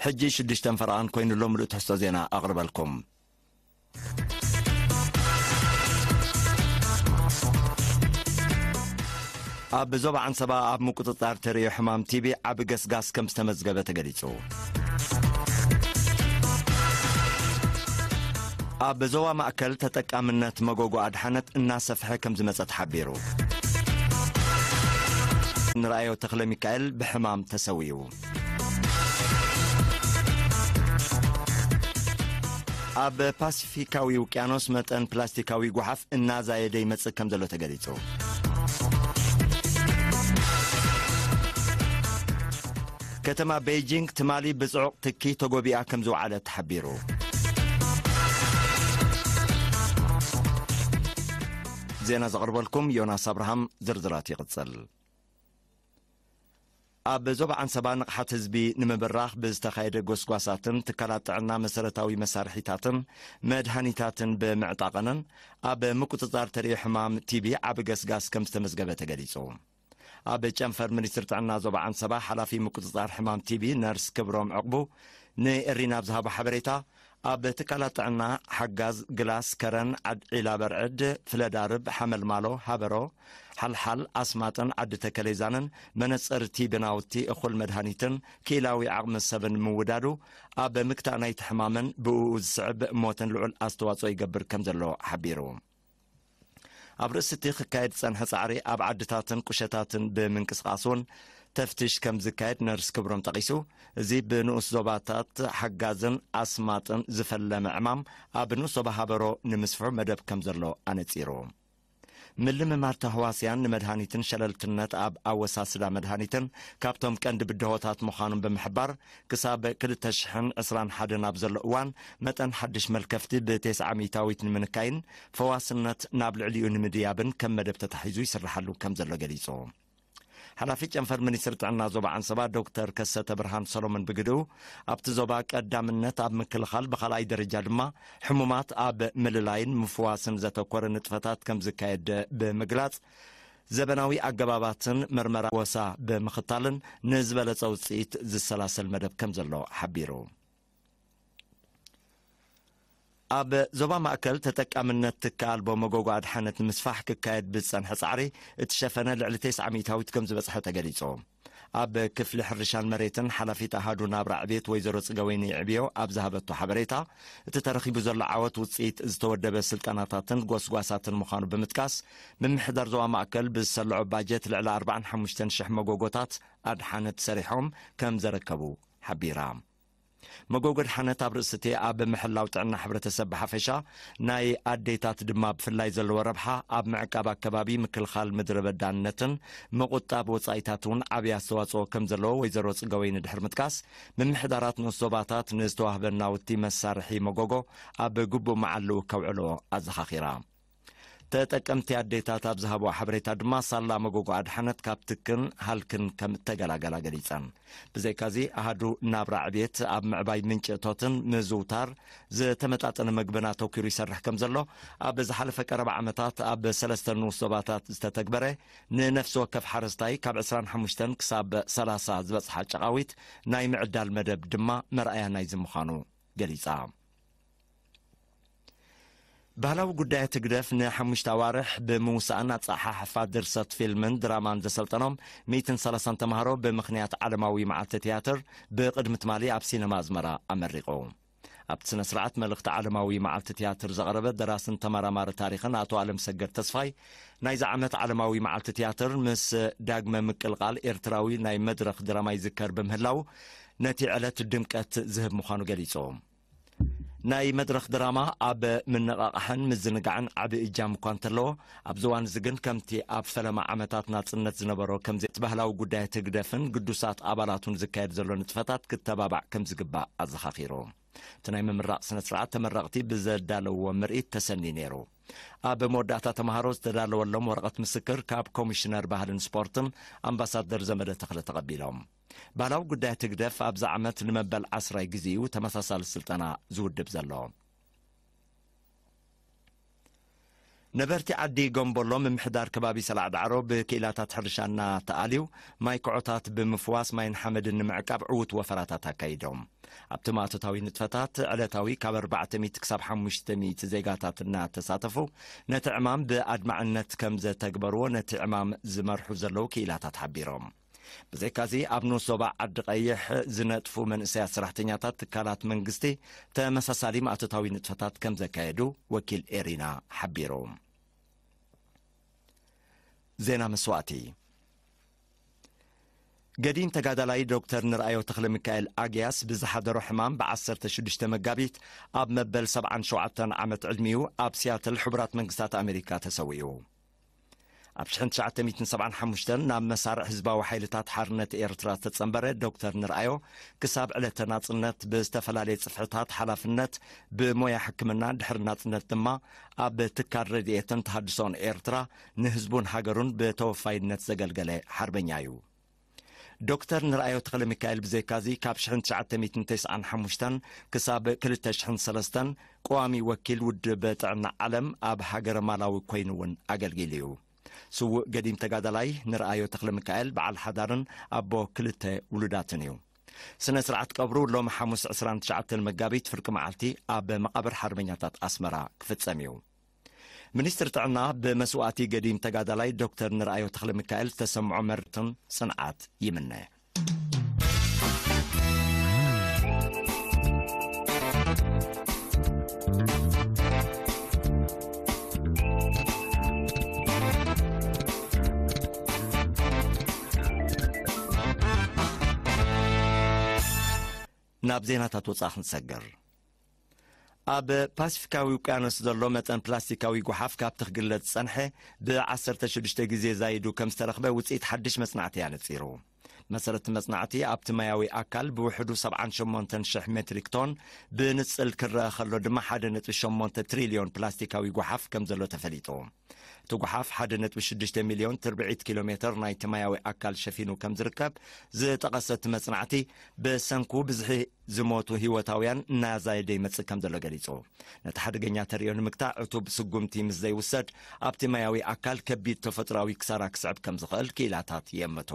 ሕጂ ሽዱሽተን ፈረቓን ኮይኑ ኣሎ። ምሉእ ትሕዝቶ ዜና ኣቕርበልኩም። ኣብ ዞባ ዓንሰባ ኣብ ምቁጽጻር ተርእዮ ሕማም ቲቢ ዓቢ ገስጋስ ከም ዝተመዝገበ ተገሊጹ። ኣብ ዞባ ማእከል ተጠቃምነት መጎጎ ኣድሓነት እናሰፍሐ ከም ዝመጸ ተሓቢሩ። ንርኣዮ ተኽለ ሚካኤል ብሕማም ተሰዊኡ። ኣብ ፓሲፊካዊ ውቅያኖስ መጠን ፕላስቲካዊ ጓሓፍ እናዛየደ ይመጽእ ከም ዘሎ ተገሊጹ። ከተማ ቤይጂንግ ትማሊ ብጽዑቕ ትኪ ተጎቢኣ ከም ዝወዓለት ተሓቢሩ። ዜና ዘቕርበልኩም ዮናስ ኣብርሃም። ዝርዝራት ይቕጽል። ኣብ ዞባ ዓንሰባ ንቕሓት ህዝቢ ንምብራኽ ብዝተኻየደ ጎስጓሳትን ትካላት ጥዕና መሰረታዊ መሳርሒታትን መድሃኒታትን ብምዕጣቐንን ኣብ ምቁጽጻር ተርእዮ ሕማም ቲቢ ዓቢ ገስጋስ ከም ዝተመዝገበ ተገሊጹ። ኣብ ጨንፈር ሚኒስትሪ ጥዕና ዞባ ዓንሰባ ሓላፊ ምቁጽጻር ሕማም ቲቢ ነርስ ክብሮም ዕቕቡ ንኤሪና ኣብ ዝሃቦ ሓበሬታ፣ ኣብ ትካላት ጥዕና ሓጋዝ፣ ግላስ፣ ከረን፣ ዓድ ዒላ በርዕድ፣ ፍለዳርብ፣ ሓመልማሎ፣ ሃበሮ፣ ሓልሓል፣ ኣስማጥን ዓዲ ተከሌዛንን መነጽር ቲቢ ናውቲ፣ እኹል መድሃኒትን ክኢላዊ ዓቕሚ ሰብን ምውዳዱ ኣብ ምክታእ ናይቲ ሕማምን ብእኡ ዝስዕብ ሞትን ልዑል ኣስተዋጽኦ ይገብር ከም ዘሎ ሓቢሩ። ኣብ ርእሲ እቲ ክካየድ ዝጸንሐ ጻዕሪ ኣብ ዓድታትን ቁሸታትን ብምንቅስቓስ እውን ተፍትሽ ከም ዝካየድ ነርስ ክብሮም ጠቒሱ፣ እዚ ብንኡስ ዞባታት ሓጋዝን ኣስማጥን ዝፈለመ ዕማም ኣብ ንኡስ ዞባ ሃበሮ ንምስፍሑ መደብ ከም ዘሎ ኣነጺሩ። ምልምማድ ተህዋስያን ንመድሃኒትን ሸለልትነት ኣብ ኣወሳስዳ መድሃኒትን ካብቶም ቀንዲ ብድሆታት ምዃኑን ብምሕባር፣ ክሳብ ክልተ ሽሕን ዕስራን ሓደን ኣብ ዘሎ እዋን መጠን ሓድሽ መልከፍቲ ብተስዓ ሚእታዊት ንምንካይን ፈዋስነት ናብ ልዕሊኡ ንምድያብን ከም መደብ ተታሒዙ ይስርሓሉ ከም ዘሎ ገሊጹ። ሓላፊ ጨንፈር ሚኒስትሪ ጥዕና ዞባ ዓንሰባ ዶክተር ከሰተ ብርሃን ሰሎሞን ብግድኡ፣ ኣብቲ ዞባ ቀዳምነት ኣብ ምክልኻል፣ ብኻልኣይ ደረጃ ድማ ሕሙማት ኣብ ምልላይን ምፍዋስን ዘተኮረ ንጥፈታት ከም ዝካየድ ብምግላጽ፣ ዘበናዊ ኣገባባትን ምርመራ ወሳ ብምኽታልን ንዝበለጸ ውጽኢት ዝሰላሰል መደብ ከም ዘሎ ሓቢሩ። ኣብ ዞባ ማእከል ተጠቃምነት ትካ ኣልቦ መጎጎ ኣድሓነት ንምስፋሕ ክካየድ ብዝጸንሐ ጻዕሪ እቲ ሸፈነ ልዕሊ ተስዓ ሚእታዊት ከም ዝበጽሐ ተገሊጹ። ኣብ ክፍሊ ሕርሻን መሬትን ሓላፊት ኣሃዱ ናብራ ዕቤት ወይዘሮ ጽገወይኒ ዕብዮ ኣብ ዝሃበቶ ሓበሬታ፣ እቲ ተረኺቡ ዘሎ ዓወት ውጽኢት ዝተወደበ ስልጠናታትን ጎስጓሳትን ምዃኑ ብምጥቃስ፣ ምምሕዳር ዞባ ማእከል ብዝሰልዖ ባጀት ልዕሊ ኣርባዓን ሓሙሽተን ሽሕ መጎጎታት ኣድሓነት ሰሪሖም ከም ዘረከቡ ሓቢራ። መጎጎ ኣድሓነት ኣብ ርእሲ እቲ ኣብ ምሕላው ጥዕና ሕብረተሰብ ብሓፈሻ፣ ናይ ኣዴታት ድማ ብፍላይ ዘለዎ ረብሓ ኣብ ምዕቃብ ኣከባቢ፣ ምክልኻል ምድረ በዳነትን ምቑጣብ ወጻኢታት እውን ዓብዪ ኣስተዋጽኦ ከም ዘለዎ ወይዘሮ ጽገወይኒ ድሕሪ ምጥቃስ፣ ምምሕዳራት ንኡስ ዞባታት ንዝተዋህበን ናውቲ መሳርሒ መጎጎ ኣብ ግቡእ መዓልኡ ከውዕልኦ ኣዘኻኺራ። ተጠቀምቲ ኣዴታት ኣብ ዝሃብኦ ሓበሬታ ድማ፣ ሳላ መጎጎ ኣድሓነት ካብ ትክን ሃልክን ከም እተገላገላ ገሊጸን። ብዘይካዚ፣ ኣሃዱ ናብራ ዕብየት ኣብ ምዕባይ ምንጪ እቶትን ምዝውታር ዝተመጣጠነ መግብን ኣተኲሩ ይሰርሕ ከም ዘሎ፣ ኣብ ዝሓለፈ ቀረባ ዓመታት ኣብ ሰለስተ ንኡስ ዞባታት ዝተተግበረ ንነፍሲ ወከፍ ሓረስታይ ካብ ዕስራን ሓሙሽተን ክሳብ ሰላሳ ዝበጽሓ ጨቓዊት ናይ ምዕዳል መደብ ድማ መርኣያ ናይዚ ምዃኑ ገሊጻ። ባህላዊ ጉዳያት ህግደፍ ንሓሙሽተ ኣዋርሕ ብምውሳእን ኣጸሓሕፋ ድርሰት ፊልምን ድራማን ዘሰልጠኖም ሚእትን ሰላሳን ተምሃሮ ብምኽንያት ዓለማዊ መዓልቲ ትያትር ብቕድሚ ትማሊ ኣብ ሲነማ ኣዝመራ ኣመሪቑ። ኣብቲ ስነ ስርዓት መልእኽቲ ዓለማዊ መዓልቲ ትያትር ዘቕረበ ደራስን ተመራማሪ ታሪኽን ኣቶ ኣለምሰገድ ተስፋይ፣ ናይዚ ዓመት ዓለማዊ መዓልቲ ትያትር ምስ ዳግመ ምቅልቓል ኤርትራዊ ናይ መድረኽ ድራማ ይዝከር ብምህላው፣ ነቲ ዕለት ድምቀት ዝህብ ምዃኑ ገሊጹ። ናይ መድረኽ ድራማ ኣብ ምንቕቓሕን ምዝንጋዕን ዓቢ እጃም እኳ እንተለዎ፣ ኣብዚ እዋን እዚ ግን ከምቲ ኣብ ፈለማ ዓመታት ናጽነት ዝነበሮ ከምዚ እቲ ባህላዊ ጉዳያት ህግደፍን ግዱሳት ኣባላቱን ዝካየድ ዘሎ ንጥፈታት ክተባባዕ ከም ዝግባእ ኣዘኻኺሩ። እቲ ናይ ምምራቕ ስነ ስርዓት ተመረቕቲ ብዘዳለውዎ ምርኢት ተሰንዩ ነይሩ። ኣብ መወዳእታ ተምሃሮ ዝተዳለወሎም ወረቐት ምስክር ካብ ኮሚሽነር ባህልን ስፖርትን ኣምባሳደር ዘመደ ተኽለ ተቐቢሎም። ባህላዊ ጉዳያት ህግደፍ ኣብዚ ዓመት ንመበል ዓስራይ ግዜ እዩ ተመሳሳሊ ስልጠና ዝውድብ ዘሎ። ነበርቲ ዓዲ ጎምቦሎ ምምሕዳር ከባቢ ሰላዕ ዳዕሮ ብክኢላታት ሕርሻ እናተኣልዩ ማይ ክዖታት ብምፍዋስ ማይን ሓመድን ንምዕቃብ ዕዉት ወፈራታት ኣካይዶም። ኣብቲ ማእቶታዊ ንጥፈታት ዕለታዊ ካብ ኣርባዕተ ሚእቲ ክሳብ ሓሙሽተ ሚእቲ ዜጋታት እናተሳተፉ ነቲ ዕማም ብኣድማዕነት ከም ዘተግበርዎ ነቲ ዕማም ዝመርሑ ዘለዉ ክኢላታት ሓቢሮም። ብዘይካዚ ኣብ ንኡስ ዞባ ዓዲ ቀይሕ ዝነጥፉ መንእሰያት ሰራሕተኛታት ትካላት መንግስቲ ተመሳሳሊ ማእቶታዊ ንጥፈታት ከም ዘካየዱ ወኪል ኤሪና ሓቢሩ። ዜና መስዋእቲ። ገዲም ተጋዳላይ ዶክተር ንርኣዮ ተኽለ ሚካኤል ኣግያስ ብዝሓደሮ ሕማም ብ ዓሰርተ ሽዱሽተ መጋቢት ኣብ መበል ሰብዓን ሸውዓተን ዓመት ዕድሚኡ ኣብ ሲያትል ሕቡራት መንግስታት ኣሜሪካ ተሰዊኡ። ኣብ ሽሕን ትሽዓተ ሚእትን ሰብዓን ሓሙሽተን ናብ መሳርዕ ህዝባዊ ሓይልታት ሓርነት ኤርትራ ዝተጸንበረ ዶክተር ንርኣዮ ክሳብ ዕለተ ናጽነት ብዝተፈላለየ ጽፍሕታት ሓላፍነት ብሞያ ሕክምና ድሕሪ ናጽነት ድማ ኣብ ትካል ረድኤትን ተሃድሶን ኤርትራ ንህዝቡን ሃገሩን ብተወፋይነት ዘገልገለ ሓርበኛ እዩ። ዶክተር ንርኣዮ ተኽለ ሚካኤል ብዘይካዚ ካብ ሽሕን ትሽዓተ ሚእትን ተስዓን ሓሙሽተን ክሳብ ክልተ ሽሕን ሰለስተን ቀዋሚ ወኪል ውድብ ጥዕና ዓለም ኣብ ሃገረ ማላዊ ኮይኑ እውን ኣገልጊሉ እዩ። ስዉእ ገዲም ተጋዳላይ ንርኣዮ ተኽለ ሚካኤል በዓል ሓዳርን ኣቦ ክልተ ውሉዳትን እዩ። ስነ ስርዓት ቀብሩ ሎም ሓሙስ ዕስራን ትሽዓተን መጋቢት ፍርቂ መዓልቲ ኣብ መቓብር ሓርበኛታት ኣስመራ ክፍጸም እዩ። ሚኒስትር ጥዕና ብመስዋእቲ ገዲም ተጋዳላይ ዶክተር ንርኣዮ ተኽለ ሚካኤል ዝተሰምዖ መርትን ጽንዓት ይምነ። ናብ ዜናታት ወጻኢ ክንሰግር። ኣብ ፓሲፊካዊ ውቅያኖስ ዘሎ መጠን ፕላስቲካዊ ጓሓፍ ካብቲ ክግለጽ ዝጸንሐ ብ ዓሰርተ ሽዱሽተ ግዜ ዛይዱ ከም ዝተረኽበ ውጽኢት ሓድሽ መጽናዕቲ ኣነጺሩ። መሰረት መጽናዕቲ ኣብቲ ማያዊ ኣካል ብውሕዱ ሰብዓን ሸሞንተን ሽሕ ሜትሪክ ቶን ብንጽል ክረአ ከሎ ድማ ሓደ ነጥቢ ሸሞንተ ትሪልዮን ፕላስቲካዊ ጓሓፍ ከም ዘሎ ተፈሊጡ። እቲ ጓሓፍ ሓደ ነጥቢ ሽዱሽተ ሚልዮን ትርብዒት ኪሎ ሜትር ናይቲ ማያዊ ኣካል ሸፊኑ ከም ዝርከብ ዝጠቐሰ እቲ መጽናዕቲ ብሰንኩ ብዝሒ ዝሞቱ ህይወታውያን እናዛየደ ይመጽእ ከም ዘሎ ገሊጹ። ነቲ ሓደገኛ ተርእዮ ንምግታእ ዕቱብ ስጉምቲ ምስ ዘይውሰድ ኣብቲ ማያዊ ኣካል ከቢድ ተፈጥሮኣዊ ክሳራ ክስዕብ ከም ዝኽእል ክኢላታት የምቱ።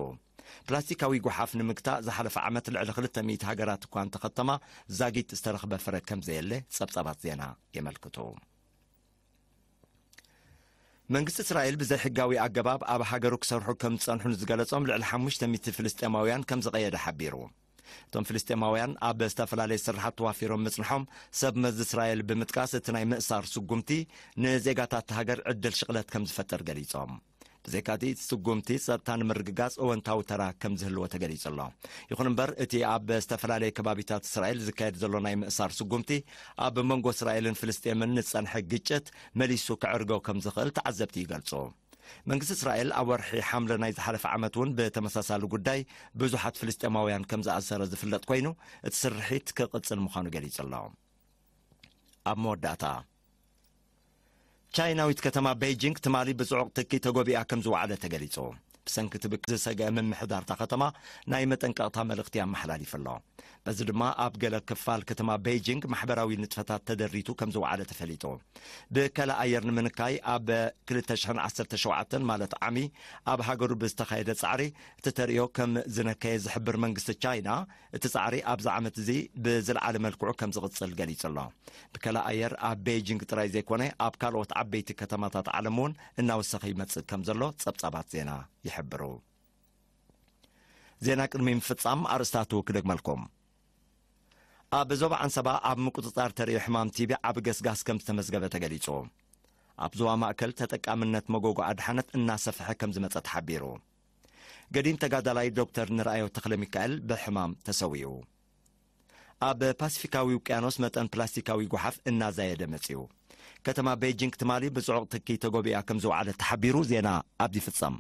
ፕላስቲካዊ ጓሓፍ ንምግታእ ዝሓለፈ ዓመት ልዕሊ ክልተ ሚእቲ ሃገራት እኳ እንተኸተማ ዛጊት ዝተረኽበ ፍረ ከም ዘየለ ጸብጻባት ዜና የመልክቱ። መንግስቲ እስራኤል ብዘይሕጋዊ ኣገባብ ኣብ ሃገሩ ክሰርሑ ከም ዝጸንሑ ንዝገለጾም ልዕሊ ሓሙሽተ ሚእቲ ፍልስጤማውያን ከም ዝቐየደ ሓቢሩ። እቶም ፍልስጤማውያን ኣብ ዝተፈላለየ ስርሓት ተዋፊሮም ምጽንሖም ሰብ መዚ እስራኤል ብምጥቃስ እቲ ናይ ምእሳር ስጉምቲ ንዜጋታት ሃገር ዕድል ሽቕለት ከም ዝፈጥር ገሊጾም። ብዘይካቲ እቲ ስጉምቲ ጸጥታ ንምርግጋጽ እወንታዊ ተራ ከም ዝህልዎ ተገሊጹ ኣሎ። ይኹን እምበር እቲ ኣብ ዝተፈላለየ ከባቢታት እስራኤል ዝካየድ ዘሎ ናይ ምእሳር ስጉምቲ ኣብ መንጎ እስራኤልን ፍልስጤምን ንጸንሐ ግጭት መሊሱ ክዕርጎ ከም ዝኽእል ተዓዘብቲ ይገልጹ። መንግስቲ እስራኤል ኣብ ወርሒ ሓምለ ናይ ዝሓለፈ ዓመት እውን ብተመሳሳሊ ጉዳይ ብዙሓት ፍልስጤማውያን ከም ዝኣሰረ ዝፍለጥ ኮይኑ እቲ ስርሒት ክቕጽል ምዃኑ ገሊጹ ኣሎ። ኣብ መወዳእታ ቻይናዊት ከተማ ቤይጂንግ ትማሊ ብጽዑቕ ትኪ ተጎቢኣ ከም ዝወዓለ ተገሊጹ። ብሰንኪ እቲ ብክ ዝሰግአ ምምሕዳር እታ ከተማ ናይ መጠንቀቕታ መልእኽቲ ኣመሓላሊፉ ኣሎ። በዚ ድማ ኣብ ገለ ክፋል ከተማ ቤይጂንግ ማሕበራዊ ንጥፈታት ተደሪቱ ከም ዝወዓለ ተፈሊጡ። ብከላ ኣየር ንምንካይ ኣብ ክልተ ሽሕን ዓሰርተ ሸውዓተን ማለት ዓሚ ኣብ ሃገሩ ብዝተኻየደ ጻዕሪ እቲ ተርእዮ ከም ዝነከየ ዝሕብር መንግስቲ ቻይና እቲ ጻዕሪ ኣብዚ ዓመት እዚ ብዝለዓለ መልክዑ ከም ዝቕጽል ገሊጹ ኣሎ። ብከላ ኣየር ኣብ ቤይጂንግ ጥራይ ዘይኮነ ኣብ ካልኦት ዓበይቲ ከተማታት ዓለም እውን እናወሰኸ ይመጽእ ከም ዘሎ ጸብጻባት ዜና ይሕብሩ። ዜና ቅድሚ ምፍጻም ኣርእስታቱ ክደግመልኩም። ኣብ ዞባ ዓንሰባ ኣብ ምቁጽጻር ተርእዮ ሕማም ቲቢ ዓቢ ገስጋስ ከም ዝተመዝገበ ተገሊጹ። ኣብ ዞባ ማእከል ተጠቃምነት መጎጎ ኣድሓነት እናሰፍሐ ከም ዝመጸ ተሓቢሩ። ገዲም ተጋዳላይ ዶክተር ንርኣዮ ተኽለ ሚካኤል ብሕማም ተሰዊኡ። ኣብ ፓሲፊካዊ ውቅያኖስ መጠን ፕላስቲካዊ ጓሓፍ እናዛየደ መጺኡ። ከተማ ቤይጂንግ ትማሊ ብጽዑቕ ትኪ ተጎቢኣ ከም ዝወዓለት ተሓቢሩ። ዜና ኣብዚ ይፍጸም።